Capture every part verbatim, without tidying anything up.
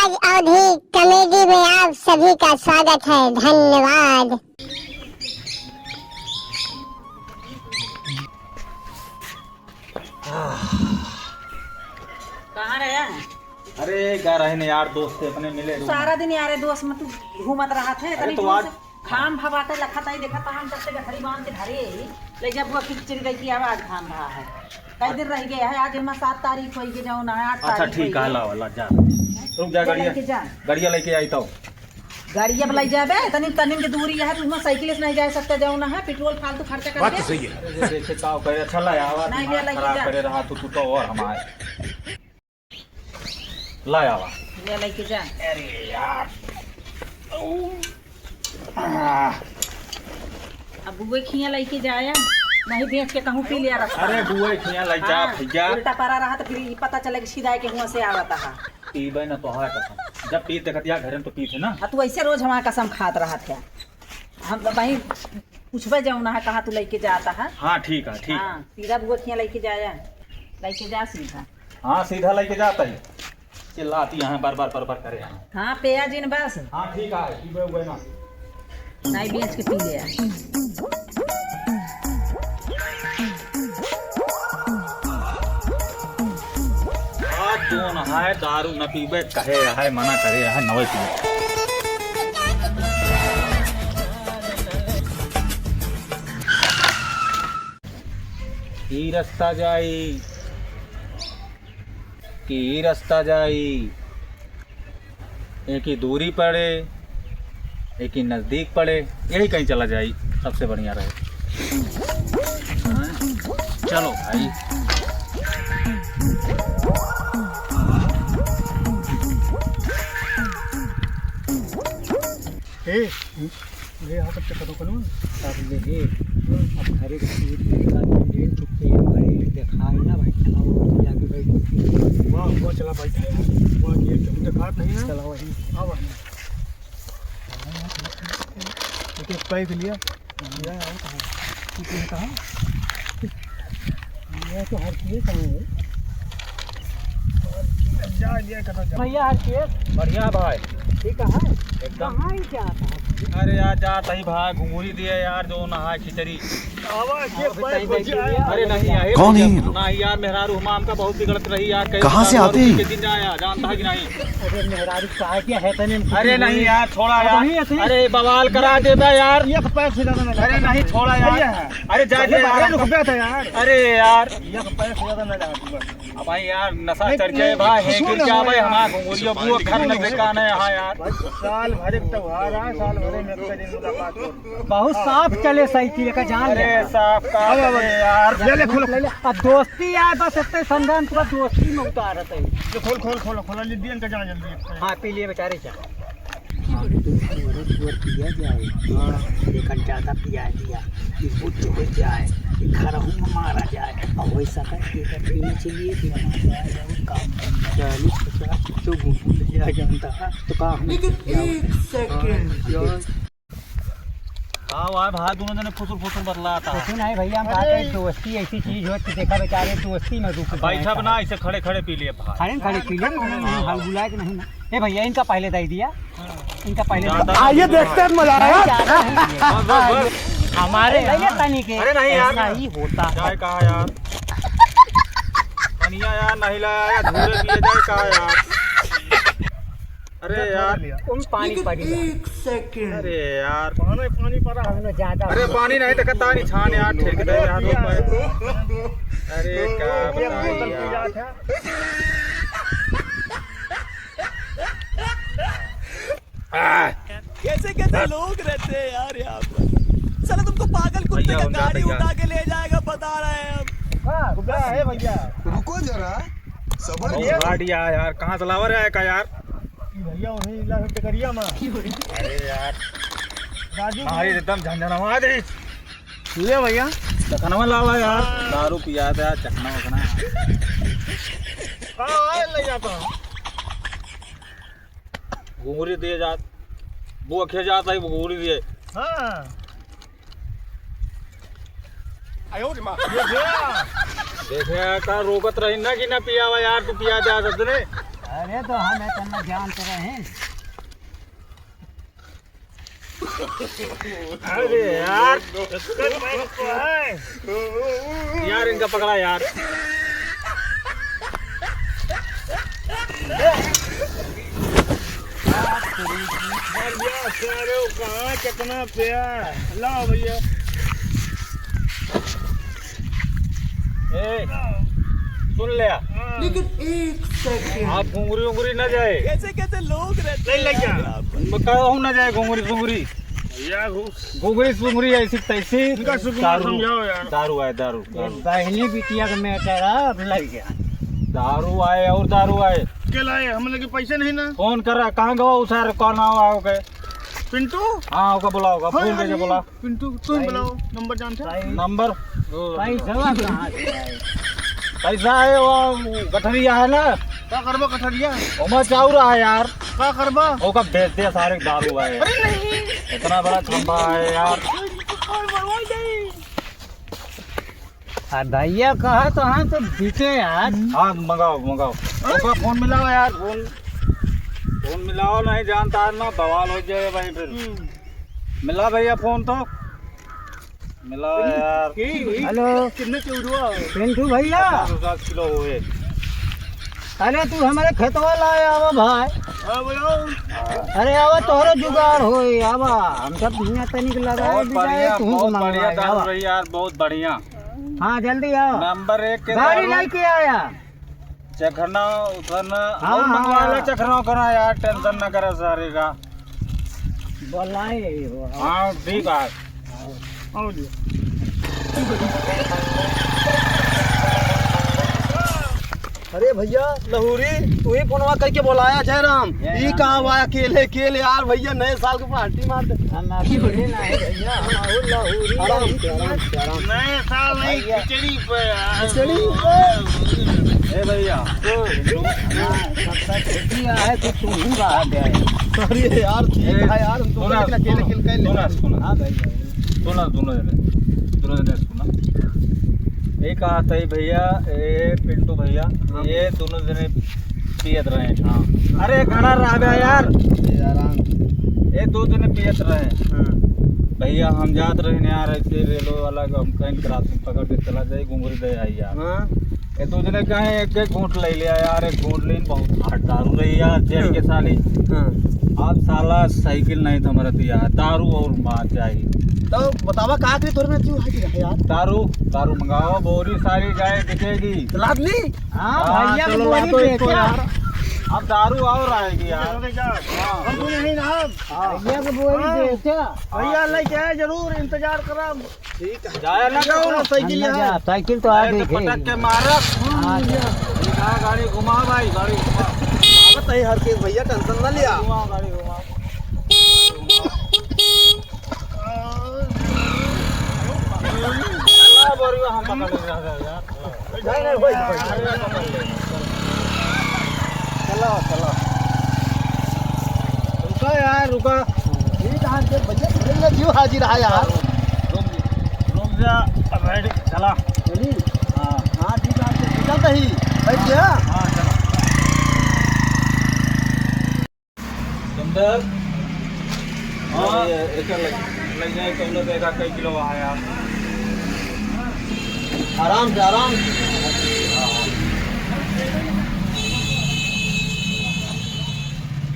अवधी कॉमेडी में आप सभी का स्वागत है। धन्यवाद। कहाँ रहे हैं? अरे, गा रहे ने यार, दोस्त से अपने मिले तू रूम। सारा दिन यारे दोस्त में तू घूमत रहत है, अरे, तनी तो दूर आज से घाम भवाते लखत आई, देखत हम जब से गठरी बांध के धरे ही, ले जा बुआ खिचड़ी दे की आवाज घाम रहा है। कई दिन रह गए है, आज एमा सात तारीख होई के जाओ ना, आठ अच्छा, तारीख ठीक होई है, गए। लावा, ला, जा। रुक जा, ले गड़िया, लेके जा। गड़िया लेके आई तो। गाड़ी अब लई जाबे, तनी, तनी के दूरी है, तू साइकिल से नहीं जा सकते, जाओ ना है, पेट्रोल फालतू खर्चा करके। बात तो सही है। अरे, देखे का करे, अच्छा ला आवा, नहीं, दिमाग ले, लेके खराब जा। करे रहा तू, तू तो और हमारे। ला आवा। ले लेके जा। अरे यार। आ। अब बुए खिया लेके जाया, नहीं बेच के कहूँ पी लिया रस्ता अरे में। बुए खिया ले जा हाँ, भैया। उल्टा परा रहा तो फिर ये पता चले कि सीधा के हुआ से आवता है। पीबे न तोहार कसम। जब पीत देखत या घरे में तो पीत है ना। आ, तू ऐसे रोज हमार कसम खात रहत है। हम तो भाई पूछबे जाऊ ना है, कहाँ तू लेके जाता है। हाँ, ठीक है, ठीक है। हाँ, सीधा बुआ खिया लेके जाया, लेके जा सीधा। हाँ, सीधा लेके जाता है। चिल्लाती हैं, बार बार, बार बार करे हैं। हाँ, पिया जिन बस। हाँ, ठीक है, पीबे हुए ना। नहीं बेच के पी ले। आज जोन है दारू न पीबे कहे है, मना करे है, नवे पीबे। ई रस्ता जाई कि ई रस्ता जाई, एक ही दूरी पड़े, एक ही नजदीक पड़े, यही कहीं चला जाई, सबसे बढ़िया रहे। हाँ? चलो भाई। ए, ए, यहाँ तक चक्कर तो करूँ। तब ले हे, अब घरे के सूत के बाद में दिन चुप के ये घरे में देखाई ना भाई, चलाओ, जाके बैठ के। वाह, वाह, चला बैठा यार। वाह, ये क्यों देखात नहीं ना? चलाओ वही। हाँ, वही। एक, एक पैक लिया। लिया है, कहाँ? किसी ने कहा? ये तो हर चीज़ कहाँ है? जा, जा, कहाँ जा? भैया, हर चीज़? बढ़िया भाई। ठीक है? एकदम। कहाँ ही जाता है? अरे यार, जाता ही भाई, घुंघुरी दिए यार, जो नहाए खिचड़ी। आवा, ये हाँ, पैक बताइए, हो जाए। अरे नहीं यार, कौन है ये लोग? नहीं यार, मेहरारू हमाम का बहुत बिगड़त रही यार, कहीं कहाँ से बता दो, आते हैं? के दिन जाया, जानता है कि नहीं? अरे मेहरारू का क्या है तने? अरे नहीं यार, छोड़ा अब यार। वहीं ऐसे ही अरे बवाल करा देबा यार। एक पैक से ज्यादा ना अरे जाता। नहीं, छोड़ा यार। भैया। अरे जाके अरे यार। रुक गया था यार। अरे यार। एक पैक से ज्यादा ना जाता तू बस। अब भाई यार, नशा नहीं, चढ़ जाए नहीं, भाई, कुछ है ना क्या हो भाई, यार। हमारा घुंघुरिया बुआ खन लगे कान है यहाँ यार। भाई, साल भर एक त्योहार है, साल भर में एक दिन मुलाकात हो। बहुत साफ चले साइकिल का, जान ले। अरे साफ का अब, अब, चले यार। ले, ले, खोलो। ले, ले। अब दोस्ती यार, बस इतने संधान पूरा दोस्ती में उतारत है। ये खोल, खोल, खोल, खोल, ले दियन का जाना जल्दी। हाँ, पी लिए बेचारे क्या। अब तू सुअर, सुअर पिया जाए। हाँ। लेकिन ज्यादा पिया दिया, कि बुच्च हो जाए, कि खरहू में मारा जाए। अब वैसा करके कर पीने चलिए, कि हमारे पास और काम करना। चालीस पचास किलो घुघुर ले आ जानता है, तो का हम लेकिन एक second। हाँ, यार। का हुआ है भाई, दोनों जने फुसुर फुसुर बतलाता है। कुछ नहीं भैया, हम अरे। बात है, दोस्ती ऐसी चीज हो कि देखा बेचारे दोस्ती में रुक गए। बैठब ना, ऐसे खड़े खड़े पी लिए भाई। खड़े खड़े पी लिए, हाँ, हाँ। हलगुलाए के नहीं ना। ए भैया, इनका पहले दे दिया, इनका पहले दे ज्यादा दिया। आइए देखते हैं, मजा आया। नहीं, ज्यादा नहीं दिए। बस, बस, बस। हमारे भैया तनी के अरे नहीं यार। ऐसा ही होता है। जाए कहा यार, पनिया यार नहीं लाया यार, धूरे पिए जाए कहा यार। अरे यार। तुम पानी पड़ी है। एक second। अरे यार। पानी, पानी पड़ा है। हमने ज्यादा अरे पानी नहीं तो कहता नहीं छान यार, ठेक दे यार, रुक भाई। अरे क्या ये बताइए बोतल पी यार। जात है। आह। कैसे कैसे लोग रहते हैं यार यहाँ पर। साला तुमको पागल कुत्ते भैया, का उनका गाड़ी भैया। उठा के ले जाएगा, बता रहे हैं हम। हाँ, रुका है भैया। रुको जरा, सबर बहुत करो। घाट यार, यार, कहाँ से लावा रहा है का यार? भैया, वहीं इला है टकरिया में। अरे यार। राजू हाँ, भाई। एकदम झंझनवा दे। ले भैया। चखनवा लावा यार, दारू पिया था, चखना वखना। हाँ, आए ले जाता हूँ। घुंघरी दिए जात, वो अखे जात है, वो घुंघरी दिए। हाँ। आयो रे माँ। ये गया। देखे यार, का रोकत रही ना कि ना पियावा यार, तू पिया जा सकते ने। अरे तो हम इतना जानते रहे। अरे यार, चक्कर में तो है। यार, इनका पकड़ा यार। भैया, सारे कहाँ कितना प्यार। लाओ भैया। ए, सुन ले। लेकिन एक सेकंड। आप घुंगरी उंगरी ना जाए। कैसे कैसे लोग रहते हैं यार। मैं कहूँ ना जाए घुंगरी सुंगरी। भैया, घु- घुंगरी सुंगरी ऐसी तैसी। इनका सुकुमार दारू, समझाओ यार। दारू आए, दारू, दारू। बहनी बिटिया का मैटर है, अब लग गया। दारू आए और दारू आए। के लाए? हम लोग के पैसे नहीं ना। फोन कर रहा, कहाँ गवा उ सार, कौन नाव आओ के? पिंटू? हाँ, ओका बुलाओ, ओका हाँ, फोन हाँ, करके ये बुला। पिंटू, तुम भाई। बुलाओ, नंबर जानते हैं? भाई। नंबर? ओ। पैसा कहाँ से आए? पैसा है वो गठरिया है ना? का करबा गठरिया? ओमा चाउर है यार। का करबा? ओका बेच दे, सारे दारू है। अरे नहीं। इतना बड़ा खंभा है यार। आ भैया कहा तो हाँ तो बिके यार। हाँ, मंगाओ, मंगाओ। ओका फोन मिलाओ यार, फोन, फोन मिलाओ, नहीं जानता है ना, बवाल हो जाए भाई फिर। हम्म। मिला भैया फोन तो, मिला यार। हेलो। कितने चौदह? पिंटू भैया। पचास, पचास किलो हुए। अरे तू हमारे खेतवा लाए आवा भाई। हाँ, बोलो। अरे आवा, तोहरो जुगाड़ होई, आवा। हम सब हियाँ तनिक लगाए बहुत बिजाए, बढ़िया, तू बहुत मंगवाए, बढ़िया दारू आवा। रही यार, बहुत बढ़िया। हाँ, जल्दी आओ। नंबर एक के गाड़ी दारू। लेके आया। चखना उखना हाँ, और हाँ, मंगवा ले, हाँ। चखना उखना यार, टेंशन ना करे सारे का। बोलाए हो। हाँ, ठीक है। आओ जी। अरे भैया, लहूरी, तू ही फोनवा करके बोलाया, जयराम। जयराम। ई कहाँ बा अकेले, अकेले यार, भैया, नए साल के पार्टी मार दे। हम अकेले नहीं भैया, हम और लहूरी आराम से, आराम से, आराम से। नए साल नहीं, भैया। खिचड़ी पे यार। खिचड़ी पे। ए भैया। हाँ। हाँ, सबका खेती है तो तू ही रहा गया है। अरे यार, ठीक ए, है यार, हम तो सुना, लेकिन अकेले सुना, अकेले कर ले। सुना, सुना। हाँ भाई, भाई। सुना, दोनों जने, दोनों जने सुना। ये कहा था भैया, ए पिंटू भैया, हाँ। ये दोनों जने पियत रहे। हाँ। अरे, घड़ा रह गया यार। ये आराम। ये दो जने पियत रहे। हाँ। भैया, हम जात रहे यार, ऐसे रेलवे वाला को हम कहीं क्रॉसिंग पकड़ के चला जाए, घुंघरू दे आई यार। हाँ। ये दो जने कहे एक एक घूंट ले लिया यार, एक घूंट लेन बहुत hard दारू रही यार, जेल के साली। हाँ। अब साला साइकिल नहीं था मरत यार, दारू और मार चाहिए। तो बतावा का करी तोर में तू है यार? दारू, दारू मंगावा, बोरी सारी जाए बिकेगी। लाद ली? हाँ, हाँ, भैया के चलो, बोरी लादो इसको बेचा। यार। अब दारू और आएगी यार। हाँ। हम तो यहीं ना। हाँ। भैया के बोरी हाँ। बेचा। भैया लेके आए जरूर, इंतजार करा। ठीक है। जाया ना जाओ ना, साइकिल हम ना यहाँ। जा, साइकिल तो आ अरे गई तो थी। पटक के मारा। हाँ, जा। ठीक है, गाड़ी घुमा भाई, गाड़ी घुमा। आवत है हर केस भैया, टेंशन ना लिया। घुमा, गाड़ी घुमा। अल्लाह बोरियो हम पकड़ ले रहा है यार। नहीं, नहीं, वही, वही। चलो, चलो। रुका यार, रुका। ये कहाँ से भैया, भैया जीव हाजिर है यार। रुक, रुक जा, बैठ, चला। चली? हाँ। हाँ, ठीक है, चलता ही। बैठ गया? हाँ, चला। सुंदर। हाँ। ये, ये कर ले, ले जाए, कौनो देखा कई किलो वहाँ यार। आराम से, आराम से।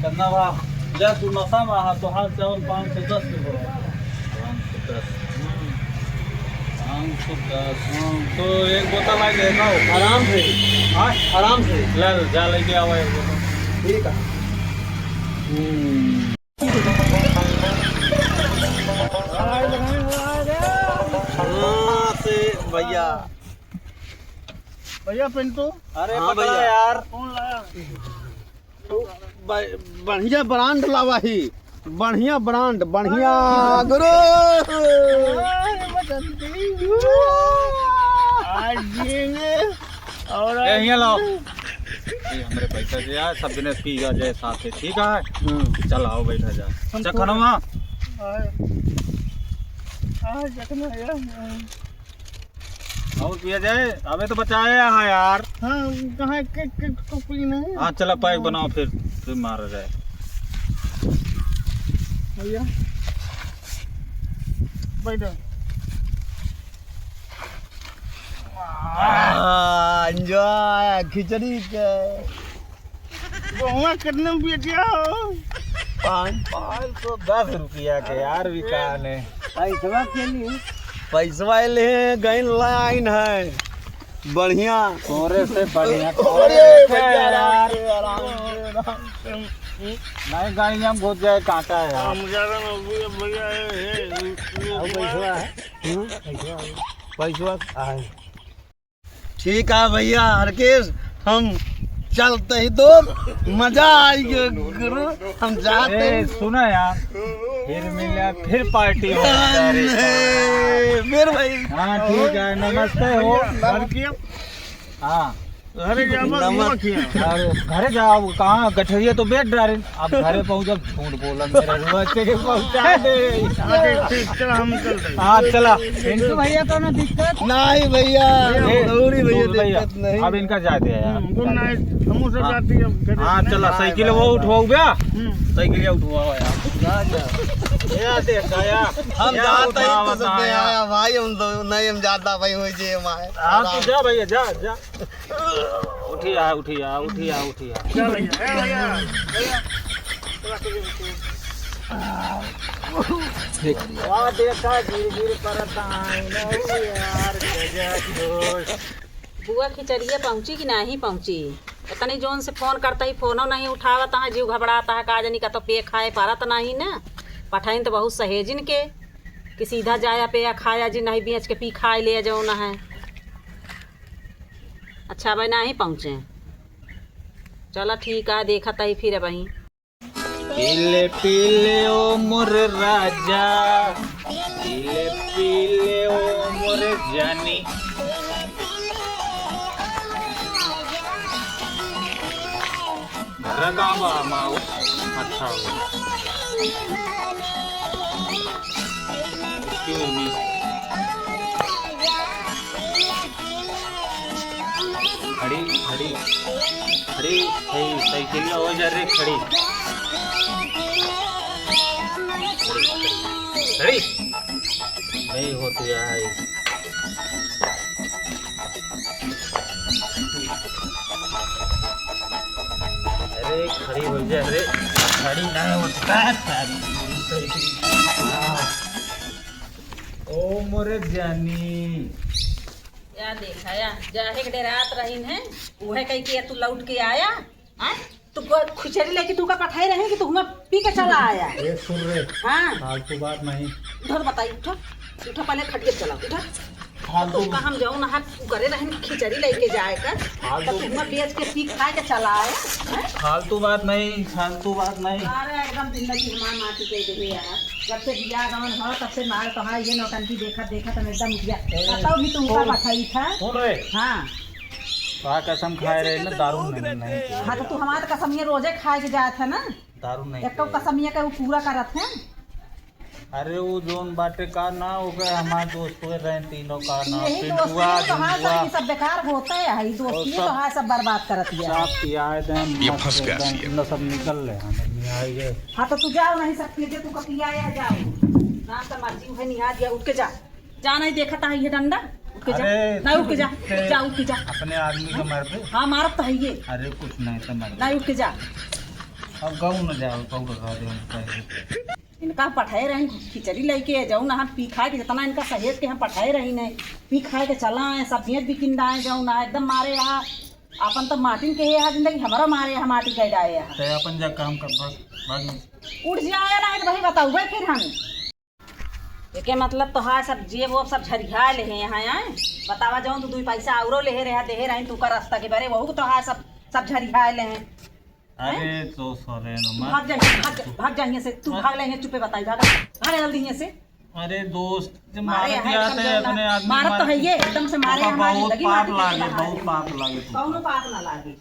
कितना बा? जा तू नशा में हा, तो हाथ चावल पाँच सौ दस के बोला। पाँच सौ दस। हम्म। पाँच सौ दस। हाँ, तो एक बोतल आ जाए ना। आराम से। हाँ? आराम से। ले, ले, जा लेके आवा एक बोतल। ठीक है। हम्म। हाँ, से भैया। भैया पिंटू। अरे हाँ पकड़ा भैया। यार। कौन लाया? ब-, बढ़िया ब्रांड लावा ही, बढ़िया ब्रांड, बढ़िया गुरु। आज जिएंगे और ए, हियाँ लाओ। ये हमरे पैसा दे यार, सब जने पी जा जाए साथ से, ठीक है? हम्म। चल आओ, बैठा जा। हम चखनवा। आज, आज चखना यार। और पिया जाए, अबे तो बचाया है यार। हाँ, कहाँ के, के, टोकरी नहीं है? हाँ, चला पैक बनाओ फिर, फिर मारा जाए। भैया, बैठो। आ, enjoy, खिचड़ी के। बहुआ कितने में बेचा हो? पाँच, पाँच सौ दस रुपया के यार, विकान है। पैसवा के लिए? पैसवा ले गइन लाइन है। बढ़िया। तोरे से बढ़िया। अरे, भैया, आराम से, आराम से, आराम से। नहीं, गाड़ी में घुस जाए, कांटा है यार। हम ज्यादा ना, भैया, भैया, ये, ये, ये आओ, पैसवा है। हम्म? पैसवा है। पैसवा है। ठीक है भैया, हरकेश, हम चलते ही तो मजा आएगी गुरु, हम जाते ए, ही। सुना यार, फिर मिले, फिर पार्टी हो। अरे, मेरे भाई। हाँ, ठीक है, नमस्ते हो। हाँ। अरे, जा, बस नमस्ते। अरे, घरे जाओ, कहाँ गठरिया तो बैठ डारे। अब घरे पहुँचब, झूठ बोला, मेरे रुआ के पहुँचा दे। अच्छा, ठीक, चला, हम चलते हैं। हाँ, चला। पिंटू भैया, कौनो दिक्कत? नहीं भैया, ए, गौरी भैया, दूर भैया, दिक्कत नहीं। अब इनका जाते हैं यार। हम्म, गुड नाइट। हमहू सब हाँ। जाती है, अब घर हाँ, में। चला, साइकिल वो उठवाओ बे। हम्म। साइकिल ये उठवाओ यार। जा, जा। ये देख, आया। हम या जाता ही उठावा तो सब बताया। आया भाई, हम तो नहीं, हम जाता भाई, हो जे हम आए। हाँ, तू जा भैया, जा, जा। उठिया, उठिया, उठिया, उठिया। जा भैया, ए भैया, भैया। वाह, देखा, गिर गिर परत आइन यार, गजब दोस्त। बुआ, खिचड़िया पहुँची कि नाही पहुँची? इतनी जोन से फोन करता ही, फोनो नहीं उठावत है, जीव घबराता है, का जानी का तो पे खाए पारत नहीं ना। पठाइन तो बहुत सहेजिन के कि सीधा जाया पे या खाया जी, नहीं बेच के पी खाए ले जौन है। अच्छा, भाई नाही पहुँचे। चला ठीक है, देखत ही फिर अबहीं। पीले पीले ओ मोर राजा, पीले पीले ओ मोर जानी। रगावा माऊ, अच्छा हो। क्यों नहीं? खड़ी, खड़ी, खड़ी, खड़ी, साइकिलिया हो जा रे, खड़ी। खड़ी, खड़ी। नहीं होती है। अरे, खड़ी हो जा रे। खड़ी नहीं होती है, सारी। ओ मोरे जानी। या देखा, या जाहे के डेरात रहीन है, उहे कही कि या तू लौट के आया, हैं? तू को-, खिचड़ी लेके तू का पठाई रहे कि तू हुआ पी के चला आया? ए, सुन रे। हाँ। फालतू बात नहीं। उठा तो बताई, उठा, उठा, पहले खटिया चला, उठा। फालतू तो का हम जाऊँ ना, हाथ करे रहन खिचड़ी लेके जाए कर, फालतू तो तू हुआ बेच के पी खा के चला आया, हैं? फालतू बात नहीं, फालतू बात नहीं। अरे एकदम जिंदगी हमार माटी के दे यार। जब से बियाह गवन हो, तब से मार तो हाँ, ये नौटंकी देखत, देखत हम एकदम उठिया। ए, बताओ भी तुमका सुन। बताई था। सुन रे। हाँ। का कसम खाए रहे ना, दारू नहीं, नहीं पिए। हाँ, तो तू हमार कसमिया रोजे खाए के जात है ना। दारू नहीं एको पिए। कसमिया के वो पूरा करत है। अरे वो जोन बाटे का ना, ओके हमार दोस्त हुए रहे तीनों का ना, यही पिंटुआ, दोस्ती तो हाँ, झुंडुआ। सब ये सब बेकार होते हैं, ये दोस्ती और तो सब हाँ, सब बर्बाद करत है। सब पियाए दे, ये मस्त फंस गया एकदम, सीएम। न सब निकल ले, हम निहाई गए। हाँ, तो तू जाओ, नहीं सब पी के तू कब पियाया, जाओ। नाम तो मर्जी है, निहार दिया, उठ के जा। जा, नहीं देखा था ये डंडा, उठ के जा। अरे, नहीं, उठ के जा, ते जा, उठ के जा। अपने आदमी को मार दे। हाँ, मारत तो है ये। अरे, कुछ नहीं तो मार दे। नहीं, उठ के जा। अब गाँव न जाओ, पाउडर लगा दे उनका। इनका पठाए रहे, खिचड़ी लेके जाऊ ना, हम पी खाए के, जितना इनका सहेज के हम पठाए रही नहीं, पी खाए के चला आए, सब बेच भी किंदा आए जाऊ ना, एकदम मारे यहाँ, अपन तो माटिन के है जिंदगी, हमारा मारे यहाँ माटी के डाए यहाँ। ते अपन जा काम कर, भाग, भाग। उठ जाए ना, तो वही बताऊ भाई फिर हम। एके मतलब तो हाँ, सब जेब वो सब झरिया ले हैं यहाँ, आए। बतावा, जौन तू दुई पैसा औरो लेहे रहा, देहे रही, तू का रास्ता के बारे, वहू तो हाँ, सब, सब झरिया ले हैं। अरे, हैं? तो सरे न मत। भाग जा, भाग जा, भाग जा यहाँ से, तू हाँ। भाग ले यहाँ, चुपे बताई, भाग, भाग ले जल्दी यहाँ से। अरे दोस्त, जब मारे मारत हैं, जाते एकदम हैं से अपने ना, आदमी मारत तो मार है के। ये, एकदम से मारे तो हमारी बहुत जिंदगी पाप माटी लागे, के बहुत पाप लागे तुमको। कौनो पाप ना लागे।